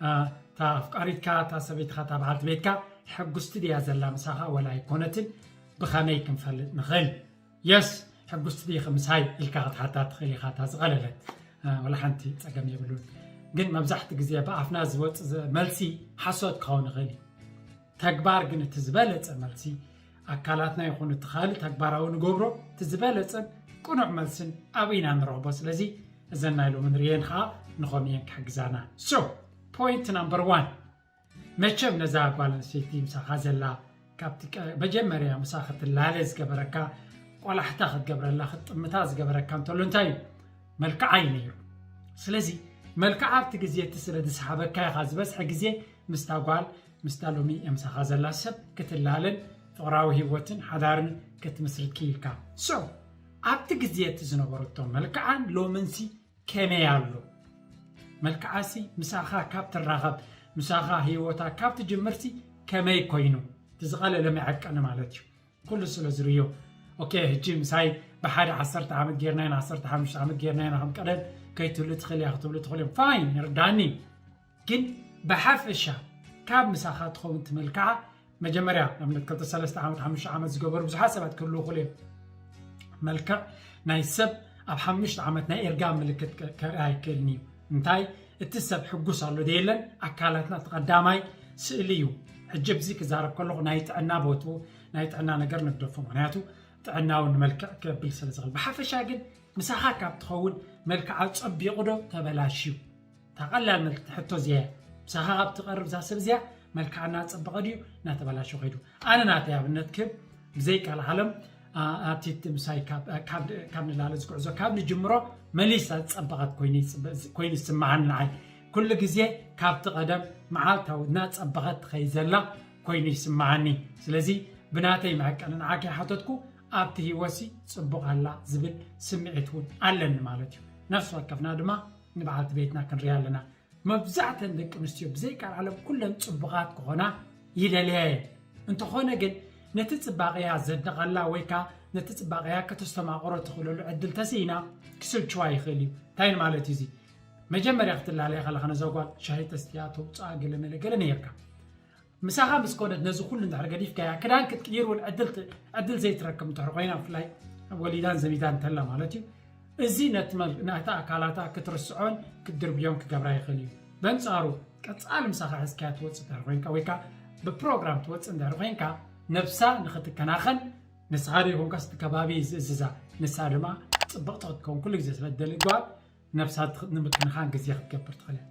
እታ ኣፍቃሪትካ፣ እታ ሰበይትኻ፣ እታ በዓልቲ ቤትካ ሕጉስቲ ድያ ዘላ ምሳኻ ወላ ኣይኮነትን? ብኸመይ ክንፈልጥ ንኽእል? የስ፣ ሕጉስቲ ዲኺ ምሳይ ኢልካ ክትሓታ ትኽእል ኢኻ፣ እታ ዝቐለለት። እ፣ ወላ ሓንቲ ጸገም የብሉን። ግን መብዛሕትኡ ግዜ ብኣፍና ዝወጽእ ዘ-፣ መልሲ ሓሶት ክኸውን ይኽእል እዩ። ተግባር ግን እቲ ዝበለጸ መልሲ፣ ኣካላትና ይኹን እቲ ካልእ ተግባራዊ ንገብሮ፣ እቲ ዝበለጸን ቅኑዕ መልስን ኣብኡ ኢና ንረኽቦ። ስለዚ እዘን ናይ ሎሚ ንርእየን ኸኣ ንኸምኡ እየን ክሕግዛና። So፣ point number one፣ መቸም ነዛ ጓል ኣንስተይቲ ምሳኻ ዘላ፣ ካብቲ ቀ-፣ መጀመርያ ምሳኻ ክትላለ ዝገበረካ፣ ቆላሕታ ክትገብረላ፣ ክትጥምታ ዝገበረካ እንተሎ እንታይ እዩ? መልክዓ እዩ ነይሩ። ስለዚ መልክዓ ኣብቲ ግዜ እቲ ስለ ዝሰሓበካ ኢኻ ዝበዝሐ ግዜ ምስታ ጓል፣ ምስታ ሎሚ ምሳኻ ዘላ ሰብ ክትላለን ፍቕራዊ ህይወትን ሓዳርን ክትምስርት ክኢልካ። So፣ ኣብቲ ግዜ እቲ ዝነበረቶ መልክዓን ሎምንሲ ከመይ ኣሎ? መልክዓሲ ምሳኻ ካብ ትራኸብ፣ ምሳኻ ህይወታ ካብ ትጅምርሲ ከመይ ኮይኑ? እቲ ዝቐለለ መዐቀኒ ማለት እዩ። ኩሉ ስለ ዝርእዮ። ኦኬ፣ ሕጂ ምሳይ ብሓደ ዓሰርተ ዓመት ጌርናይና፣ ዓሰርተ ሓሙሽተ ዓመት ጌርናይና፣ ከም ቀደም ከይትህሉ ትኽእል እያ ክትብሉ ትኽእሉ እዮም። ፋይን፣ ይርዳኒ። ግን ብሓፈሻ ካብ ምሳኻ ትኸውን ትመልክዓ መጀመርያ ንኣብነት ክልተ ሰለስተ ዓመት፣ ሓሙሽተ ዓመት ዝገበሩ ብዙሓት ሰባት ክህልዉ ይኽእሉ እዮም። መልክዕ ናይ ሰብ ኣብ ሓሙሽተ ዓመት ናይ እርጋን ምልክት ከ-፣ ከርኢ ኣይክእልን እዩ። እንታይ? እቲ ሰብ ሕጉስ ኣሎ ዶ የለን? ኣካላትና እቲ ቀዳማይ ስእሊ እዩ። ሕጂ ኣብዚ ክዛረብ ከለኹ ናይ ጥዕና ቦትኡ፣ ናይ ጥዕና ነገር ንግደፎ። ምኽንያቱ ጥዕና እውን ንመልክዕ ከብል ስለ ዝኽእል። ብሓፈሻ ግን ምሳኻ ካብ ትኸውን መልክዓ ጸቢቑ ዶ ተበላሽዩ? እታ ቀላል መልክቲ ሕቶ እዚኣ እያ። ምሳኻ ካብ ትቐርብ እዛ ሰብ እዚኣ መልክዓ እናጸበቐ ድዩ እናተበላሸ ከይዱ? ኣነ ናተይ ኣብነት ክብ ብዘይቃል ዓለም፣ ኣ-፣ ኣብቲ እቲ ምሳይ ካብ፣ ካብ፣ ካብ ንላለ ዝጉዕዞ ካብ ንጅምሮ መሊሳ ዝጸበቐት ኮይኑ ይጽበ-፣ ኮይኑ ይስምዓኒ ንዓይ። ኩሉ ግዜ ካብቲ ቀደም መዓልታዊ እናጸበቐት ትኸይድ ዘላ ኮይኑ ይስምዓኒ። ስለዚ ብናተይ መዐቀኒ ንዓኪ ሓተትኩ፣ ኣብቲ ህይወትሲ ጽቡቕ ኣላ ዝብል ስምዒት እውን ኣለኒ ማለት እዩ። ነፍሲ ወከፍና ድማ ንበዓልቲ ቤትና ክንሪኣ ኣለና። መብዛሕተን ደቂ ኣንስትዮ ብዘይቃል ዓለም ኩለን ጽቡቓት ክኾና ይደልያ እየን። እንተኾነ ግን ነቲ ጽባቐያ ዘድንቐላ ወይ ከኣ ነቲ ጽባቐያ ከተስተማቕሮ ትኽእለሉ ዕድል ተስኢና ክስልችዋ ይኽእል እዩ። እንታይ ማለት እዩ እዚ? መጀመርያ ክትላለያ ከለኻ ነዛ ጓል ሻሂ ተስትያ፣ ተውጽኣ፣ ገለ መለ ገለ ነይርካ። ምሳኻ ምስ ኮነት ነዚ ኩሉ እንድሕር ገዲፍካያ፣ ክዳን ክትቅይር እውን ዕድል ት-፣ ዕድል ዘይትረክብ እንድሕር ኮይና፣ ብፍላይ ወሊዳን ዘሚዳን እንተላ ማለት እዩ፣ እዚ ነቲ መል-፣ ነቲ ኣካላታ ክትርስዖን ክትድርብዮን ክገብራ ይኽእል እዩ። በንጻሩ፣ ቀጻሊ ምሳኻ ሒዝካያ ትወጽእ እንድሕር ኮይንካ፣ ወይ ከኣ ብፕሮግራም ትወጽእ እንድሕር ኮይንካ፣ ነብሳ ንኽትከናኸን፣ ንስኻ ዘይኮንካስ እቲ ከባቢ ዝእዝዛ፣ ንሳ ድማ ጽብቕቲ ክትከውን ኩሉ ግዜ ስለ ትደሊ ጓል፣ ነብሳ ትኽ-፣ ንምክንኻን ግዜ ክትገብር ትኽእል እያ።